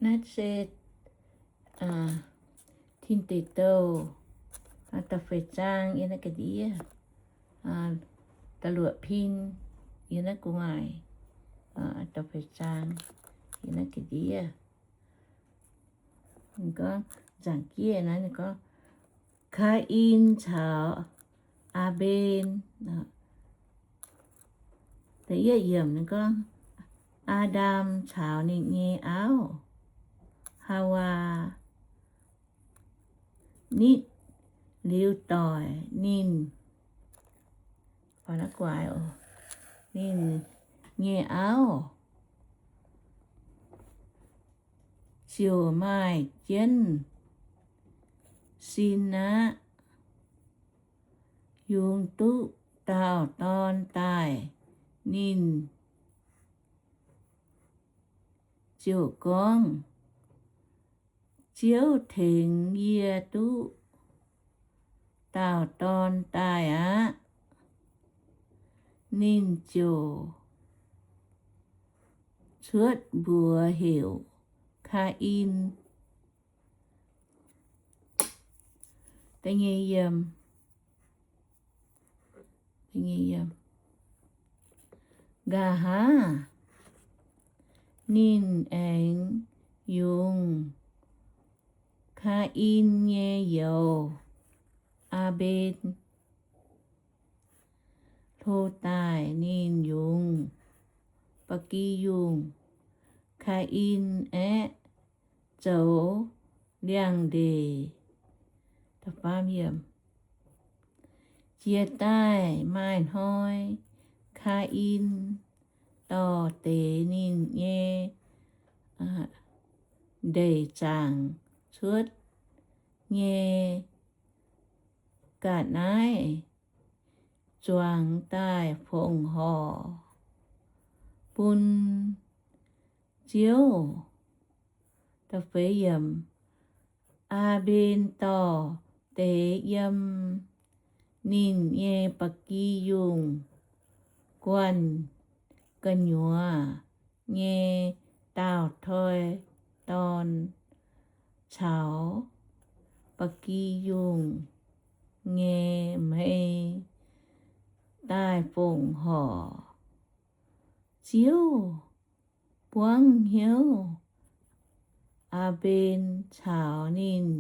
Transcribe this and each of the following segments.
Naaiv se Tin Deic Douh da'feix zaang yiem naaiv ga'ndiev, da'luoqc pin yiem naaiv gu'nguaaic, da'feix zaang yiem naaiv ga'ndiev. Ninh gorngv, nzaangc jieqv naaiv ninh gorngv, Kaa^in caux Aa^mben. Da'yietv yiemc ninh gorngv, Aa^ndam caux ninh nyei auv, Haawaa, nitv liuz doic ninh, ninh nyei auv ziouc maaih jienv sin aqv. Yungz duqv dauh dorn daaih, ninh ziouc gorngv, Ziouv tengx yie duqv dauh dorn daaih aqv. Ninh ziouc cuotv mbuox heuc Kaa^in. Nqa'haav ninh aengx yungz Kaa^in nyei youz, Aa^mben, hlo daaih. Ninh yungz ba'gi yungh. Kaa^in aeqv, zoux liangx-ndeic. Jiex daaih maaih hnoi, Kaa^in dorh deix ninh nyei ndeic zaangc cuotv nyei ga'naaiv zuangx daaih fongc horc bun Ziouv. Aa^mben dorh deix yiem ninh nyei ba'gi yungh guanh gu'nyuoz nyei daauh toi dorn caux ba'gi yungh nyei hmei daaih fongc horc. Ziouv buangv hnyouv Aa^mben caux ninh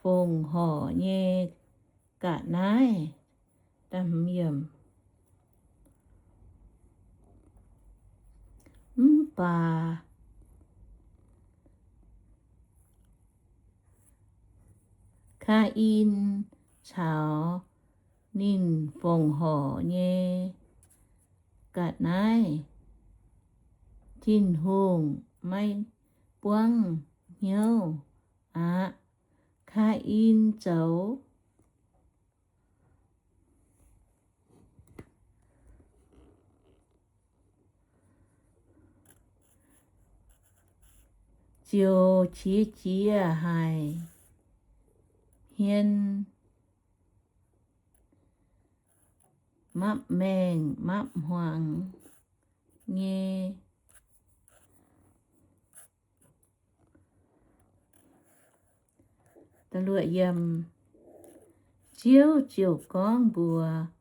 fongc horc nyei ga'naaiv. Mv baac Kaa^in caux ninh fongc horc nyei ga'naaiv Tin-Hungh maiv buangv hnyouv aqv. Kaa^in zoux ziouc qiex jiez haic, hmien mapv maengh mapv hmuangx nyei. Ziouv ziouc gorngv mbuox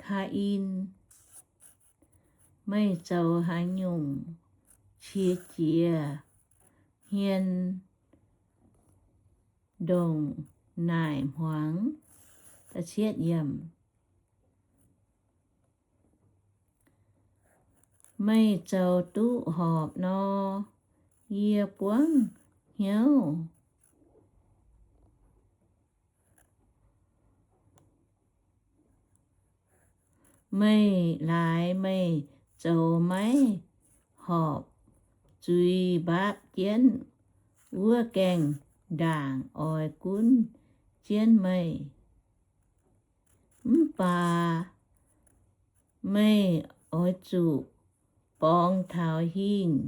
Kaa^in, Meih zoux haaix nyungc qiex jiez hmien ndongc naaic hmuangx? Meih zoux duqv horpc nor, yie buangv hnyouv. Meih laaix meih zoux maiv horpc zuiz mbaapv jienv wuov gaengh ndaangc oix gunv jienv meih. Mv baac meih oix zuqc borngz taux hingh.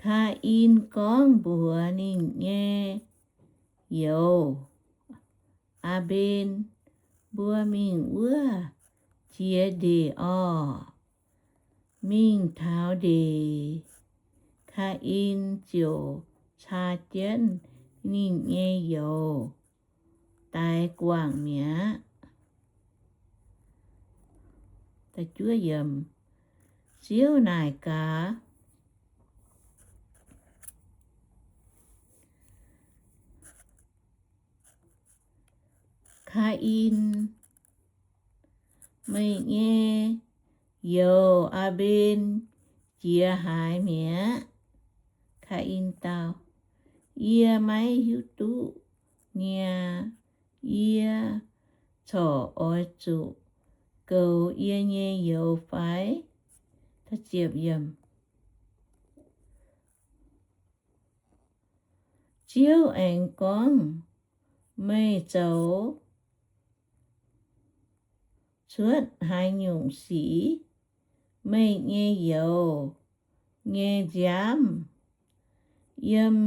Kaa^in gorngv mbuox ninh nyei youz, Aa^mben, mbuo mingh wuov jiex ndeic orqc. Mingh taux ndeic, Kaa^in ziouc caa jienv ninh nyei youz daix guangc mi'aqv. Ziouv naaic gaax, Kaa^in, meih nyei youz, Aa^mben, jiex haaix mi'aqv? Kaa^in dau, Yie maiv hiuv duqv niaa. Yie corc oix zuqc goux yie nyei youz fai? Ziouv aengx gorngv, Meih zoux cuotv haaix nyungc sic? Meih nyei youz nyei nziaamv yiem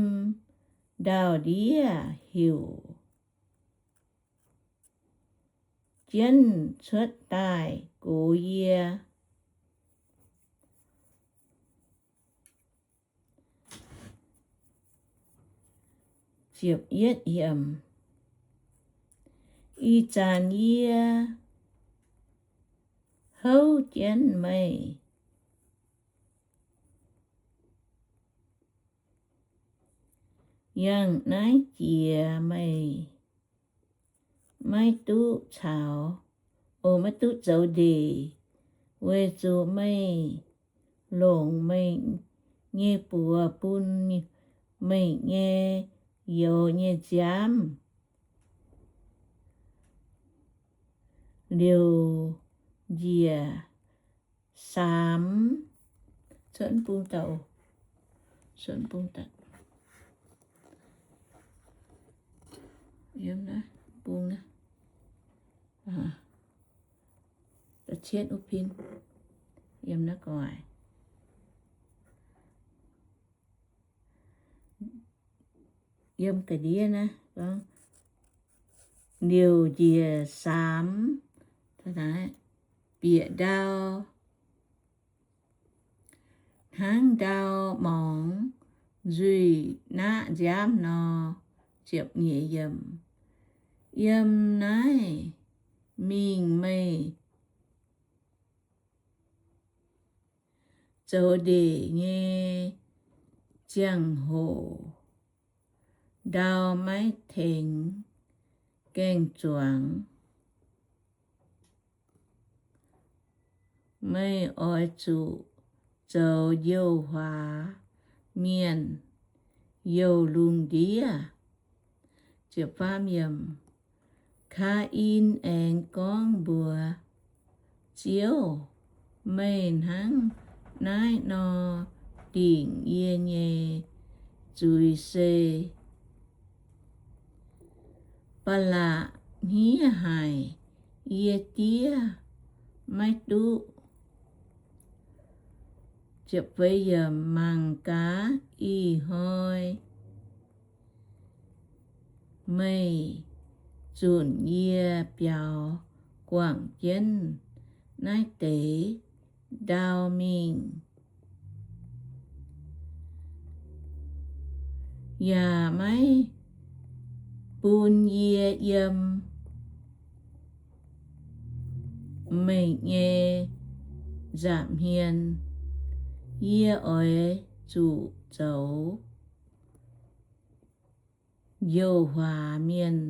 ndau-ndiev heuc jienv cuotv daaih gox yie. Ih zanc yie houv jienv meih, yangh naaiv jiex meih maiv duqv caux, o, maiv duqv zoux ndeic, weic zuqc meih longc meih nyei buoz bun meih nyei youz nyei nziaamv liouc njiec saamx. Yiem ga'ndiev naaiv, liouc njiec saamx bieqc ndau, hnangv ndau morngx nzuih naqv nziaamv nor. Yiem naaiv mingh meih zoux ndeic nyei ziangh hoc, ndau maiv tengx gaeng-zuangx. Meih oix zuqc zoux youh huaax mienh youh lungh ndiev. Kaa^in aengx gorngv mbuox Ziouv, Meih hnangv naaiv nor dingc yie nyei zuiz se Baalaqc hniev haic, yie diev maiv duqv. Mangc gaax, ih hnoi meih zunc yie biaux guangc jienv naaiv deix ndau mingh, yaac maiv bun yie yiem meih nyei nza'hmien. Yie oix zuqc zoux youh huaax mienh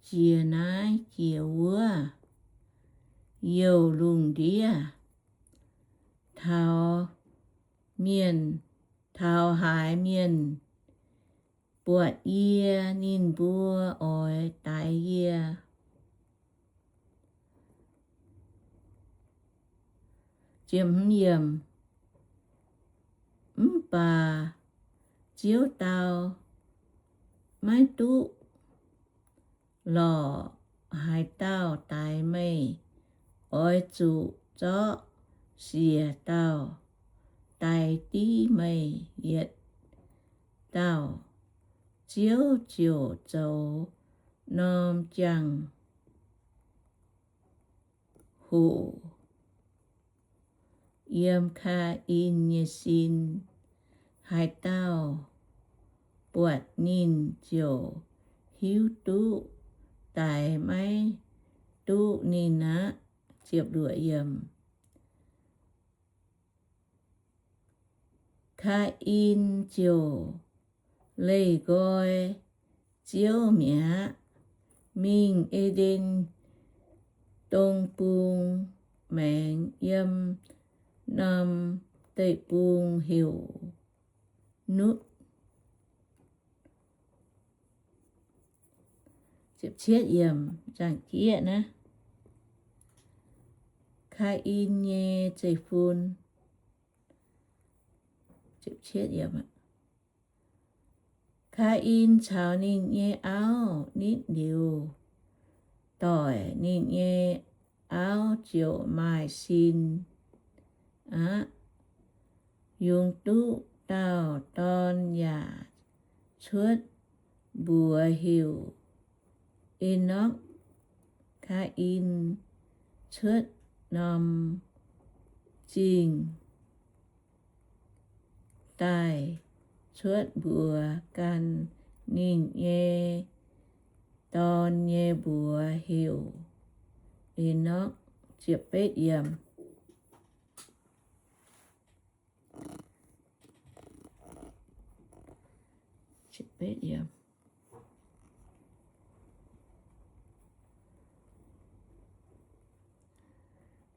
jiex naaiv jiex wuov, youh lungh ndiev. Taux mienh, taux haaix mienh buatc yie, ninh mbuo oix daix yie. Mv baac Ziouv dau, Maiv duqv lorqc haaix dauh daix meih. Oix zuqc zorqv siec dauh daix div meih yietc dauh. Ziouv ziouc zoux norm jangx-hoc yiem Kaa^in nyei sin. Haaix dauh buatc ninh ziouc hiuv duqv daix maiv duqv ninh aqv. Kaa^in ziouc leih nqoi Ziouv mi'aqv, mingh E^nden Dong bung maengx yiem norm deic-bung heuc Nutv. Kaa^in nyei Zeiv-Fun. Kaa^in caux ninh nyei auv nitv liuz doic, ninh nyei auv ziouc maaih sin aqv, yungz duqv dauh dorn yaac cuotv mbuox heuc Enokv. Kaa^in cuotv norm zingh daaih cuotv mbuox ganh ninh nyei dorn nyei mbuox heuc Enokv.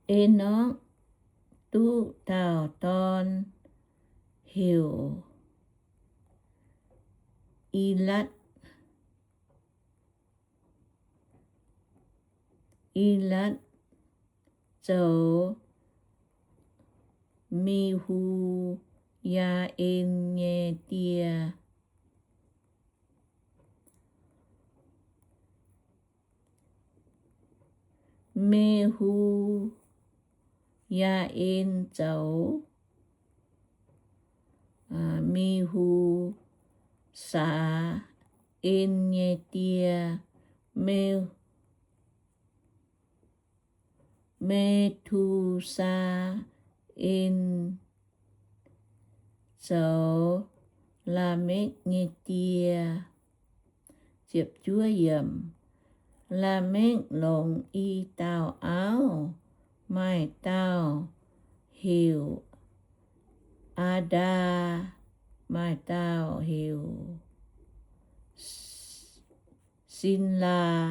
Enokv duqv dauh dorn heuc Elatv. Elatv zoux Me^hu^yaa^en nyei die. Me^hu^yaa^en zoux Me^hu^saa^en nyei die. Me, Me^tu^saa^en zoux Laamekv nyei die. Laamekv longx i dauh auv, maaih dauh heuc Aa^ndaa, maaih dauh heuc Sin^laa.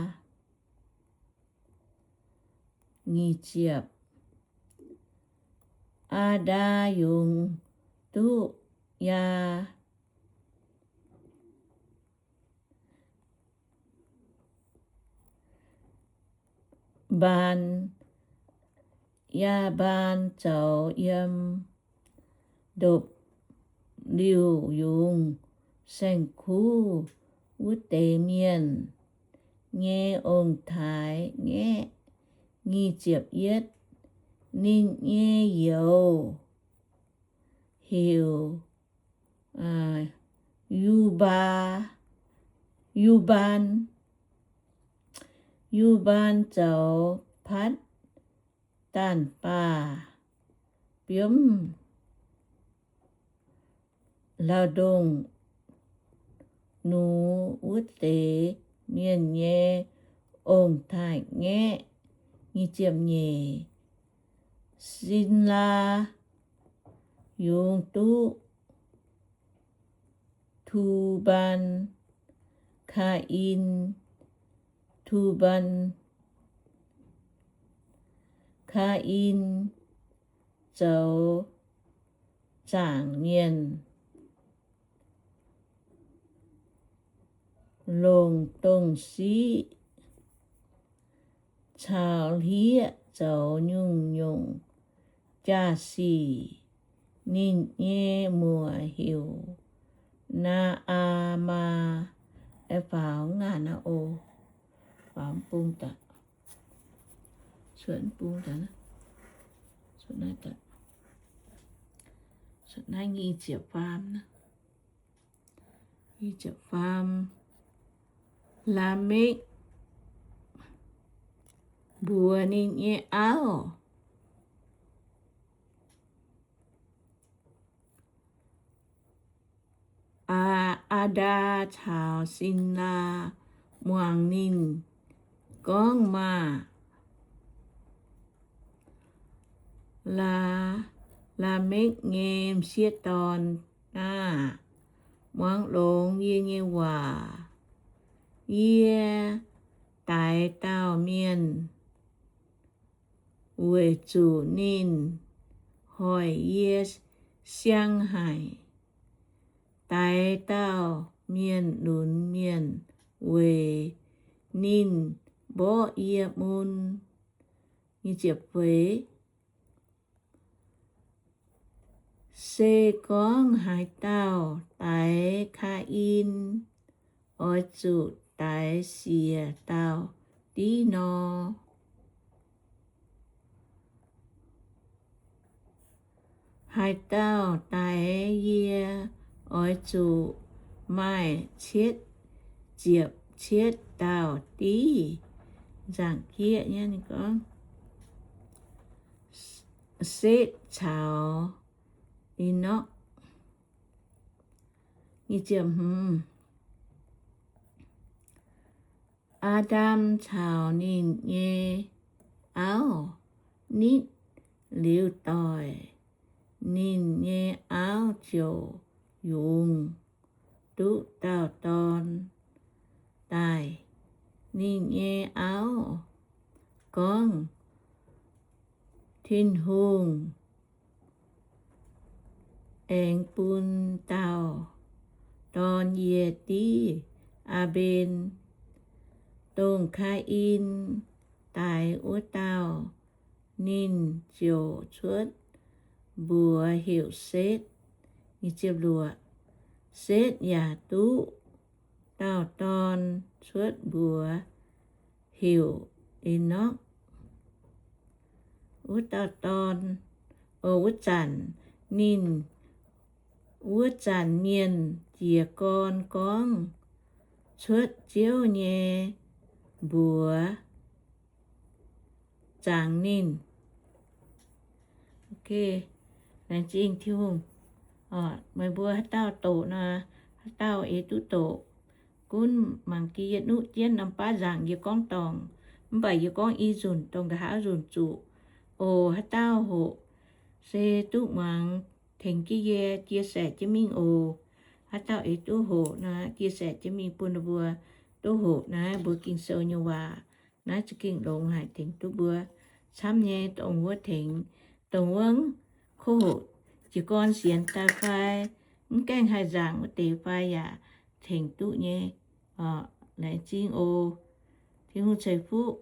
Aa^ndaa yungz duqv Yaa Mbaan, Yaa Mbaan zoux yiem ndopv-liuh yungz saeng-kuv wuov deix mienh nyei ong-taaix-ngaeqv. Nyic ziepc yietv. Ninh nyei youz heuc Yu^mbaa, Yu^mbaan. Yu^mbaan zoux Patv, Daanh Baah, Biomv, Lauv Ndongh Nux wuov deix mienh nyei ong-taaix-ngaeqv. Nyic ziepc nyeic. Sin^laa yungz duqv Tu^mbaan, Kaa^in, Tu^mbaan, Kaa^in zoux zaangc mienh, longc dongh siqv caux hlieqv zoux nyungc-nyungc jaa-sic. Ninh nyei muoc heuc Naa^aa^maa. Faaux ngaanc aqv oc. Faaux bung daaih. Cuotv bung daaih. Cuotv naaiv daaih. Cuotv naaiv nyic ziepc faam naaiv. Faam, Laamekv mbuox ninh nyei auv, Aa, Aa^ndaa caux Sinaa muangx ninh gorngv maah! Laa, Laamekv nyei m'sieqv dorn aah! Muangx longx yie nyei waac. Yie daix dauh mienh weic zuqc ninh hoic yie siang haic. Daix dauh mienh lunx mienh weic ninh mborqv yie mun. Se gorngv haaix dauh daix Kaa^in, oix zuqc daix siec dauh div nor. Haaix dauh daix yie, oix zuqc maaih cietv ziepc cietv dauh div. Nzaangc jieqv nyei gorngv, Setv caux Enokv. Aa^ndam caux ninh nyei auv nitv liuz doic, ninh nyei auv ziouc yungz duqv dauh dorn daaih. Ninh nyei auv gorngv, Tin-Hungh aengx bun dauh dorn yie div, Aa^mben, dongh Kaa^in daix wuov dauh. Ninh ziouc cuotv mbuox heuc Setv. Setv yaac duqv dauh dorn cuotv mbuox heuc Enokv. Wuov dauh dorn, wuov zanc ninh, wuov zanc mienh jiez gorn gorngv cuotv Ziouv nyei mbuox zangx ninh. Laengz zingh Tin-Hungh. Meih mbuo haaix dauh doqc nor, haaix dauh eix duqv doqc. Gunv mangc gaax yie nuqv jienv norm baav nzaangc yie gorngv dorngc, mv baac yie gorngv i nzunc dongh nqa'haav nzunc zuqc. Oc, haaix dauh hoqc se duqv muangx, tengx jienv yie chia sẻ jienv mingh oc. Haaix dauh eix duqv hoqc nor, chia sẻ jienv mingh bun ninh mbuo duqv hoqc naaiv mbuo Ging-Sou nyei waac. Naaiv za'gengh longx haic, tengx duqv mbuo camv nyei. Dongh wuov tengx, dongh wuov kov hoqc jiez gorn sienx daaih fai mv gaengh haih nzaangc wuov deix fai yaac tengx duqv nyei. Laengz zingh oc. Tin-Hungh ceix fuqv.